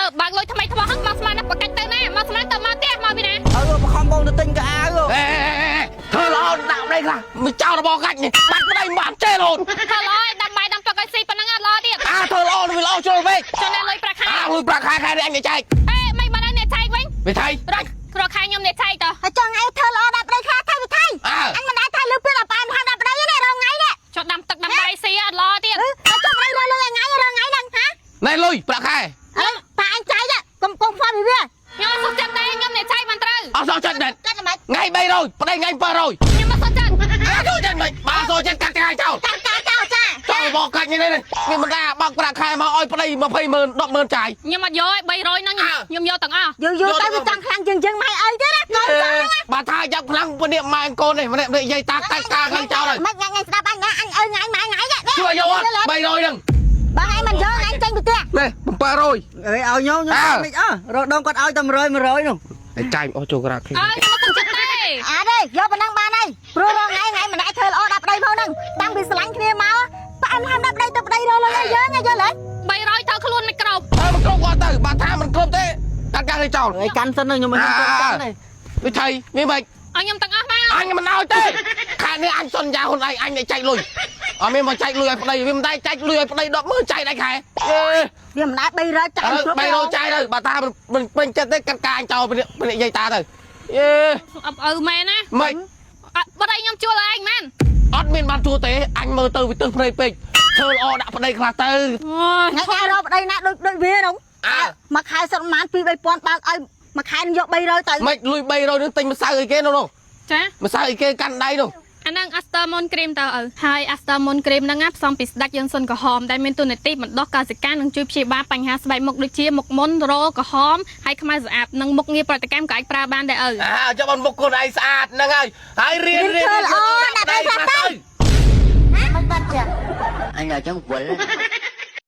ទៅបើកលុយថ្មីថ្មោះហ្នឹងមកស្មានណាប្រកាច់ទៅណាមកស្មានទៅមកផ្ទះមកពីណា ឲ្យបខំបងទៅទិញកៅអៅ អេធ្វើល្អដាក់ប្តីខ្លះមិនចោលរបស់កាច់នេះបាត់ប្តីមិនបានចេះរហូត ធ្វើល្អឲ្យដាំបាយដាំទឹកឲ្យស៊ីប៉ុណ្ណឹងអត់ល្អទៀត អាធ្វើល្អនឹងវាល្អជ្រុលពេក ចុះណាលុយប្រាក់ខែ អាលុយប្រាក់ខែខែនេះអញទៅចែក អេមិនបានឲ្យអ្នកចែកវិញ វិថី រករកខែខ្ញុំអ្នកចែកតើ ហើយចង់ឲ្យធ្វើល្អដាក់ប្តីខ្លះថៃវិថៃ អើ អញមិនដែរថៃលើពេលដល់ប៉ែមហាដាក់ប្តីទេរងថ្ងៃនេះ ចុះដាំទឹកដាំបាយស៊ីអត់ល្អទៀត អឺហើយចុះប្តីរកលុយថ្ងៃរងថ្ងៃហ្នឹងហា ណែលុយប្រាក់ខែ អើប៉ាអញចែកកុំកុំហ្វាត់ពីវា ខ្ញុំអត់សុខចិត្តទេខ្ញុំអ្នកចែកបានត្រូវ អត់សោះចិត្តមែន កាត់តែមិន ថ្ងៃ300ប្តីថ្ងៃ700 ខ្ញុំអត់សុខចិត្ត អាចូលចិត្តមិនបើចូលចិត្តកាត់ថ្ងៃចោល កាត់ការចោលចា ចោលរបស់កាច់នេះនេះវាមិនដែរបើកប្រាក់ខែមកឲ្យប្តី20ម៉ឺន10ម៉ឺនចាយ ខ្ញុំអត់យកឯ300ហ្នឹងខ្ញុំយកទាំងអស់ យូរយូរទៅវាចង់ខ្លាំងជាងយើងម៉ែអីទៀតណាកូនចង់ហ្នឹង បើថាយ៉ាប់ខ្លាំងពនេះម៉ែកូននេះម្នាក់និយាយតាកាច់ការខាងចោលហើយ មិនថ្ងៃថ្ងៃស្ដាប់អញណាអញអើថ្ងៃម៉ែថ្ងៃនេះ ជួយយកអត់300ហ្នឹង បើឯងមិនយកឯងចេញពីផ្ទះ នេះ700 អេឲ្យខ្ញុំខ្ញុំមិនអើរកដងគាត់ឲ្យតែ100 100នោះ តែចាយអស់ចូលក្រាគ្នា អើខ្ញុំអត់សុខចិត្តទេ អត់ទេយកប៉ុណ្ណឹងបានហើយព្រោះរងថ្ងៃថ្ងៃមិនដែរធ្វើល្អដាក់ប្តីផងហ្នឹងតាំងពីស្រឡាញ់គ្នាមកប៉ាអញហាមដាក់ប្តីទៅប្តីរកលុយឲ្យយើងយល់ទេ 300ទៅខ្លួនមិនគ្រប់ អើមិនគ្រប់គាត់ទៅបើថាមិនគ្រប់ទេកាត់ការគេចោល ឯកាន់សិនខ្ញុំមិនហ៊ានកាន់ទេ វិថីមានមិន ឲ្យខ្ញុំទាំងអស់មក អញមិនឲ្យទេខែនេះអញសន្យាខ្លួនឯងអញតែចែកលុយអត់មានមកចែកលុយឲ្យប្តីវាមិនដែរចែកលុយឲ្យប្តី10ម៉ឺនចែកដែរខែអេ វាមិនដែរ300ចាយគ្រប់ 300ចែកទៅបើថាមិនពេញចិត្តទេកាត់ការអញចោលពីនិយាយតាទៅអេ អបឪមែនណា មិន អត់ប្តីខ្ញុំជួលឯងមែន អត់មានបានជួទេអញមើលទៅវាទឹះព្រៃពេកធ្វើល្អដាក់ប្តីខ្លះទៅ អូយ ថ្ងៃថ្ងៃរកប្តីណាដូចដូចវានោះ អើ មួយខែសុទ្ធប្រហែល2 3000បើកឲ្យមួយខែនឹងយក300ទៅ មិនលុយ300នឹងទិញម្សៅអីគេនោះនោះ ចា ម្សៅអីគេកាន់ដៃនោះ អាហ្នឹង Aster Moon Cream តើឪហើយ Aster Moon Cream ហ្នឹងណាផ្សំពីស្ដាច់យើងសុនក្រហមដែលមានតួនាទីបណ្ដោះកោសិកានិងជួយព្យាបាលបញ្ហាស្បែកមុខដូចជាមុខមុនរោក្រហមហើយខ្មៅស្អាតនិងមុខងារប្រតិកម្មក៏អាចប្រើបានដែរឪ អាចាំបានមុខខ្លួនឯងស្អាតហ្នឹងហើយហើយរៀនរៀន ធ្វើល្អដាក់ប្តីខ្លះទៅ មិនបាត់ចា អញដល់ចឹងវល់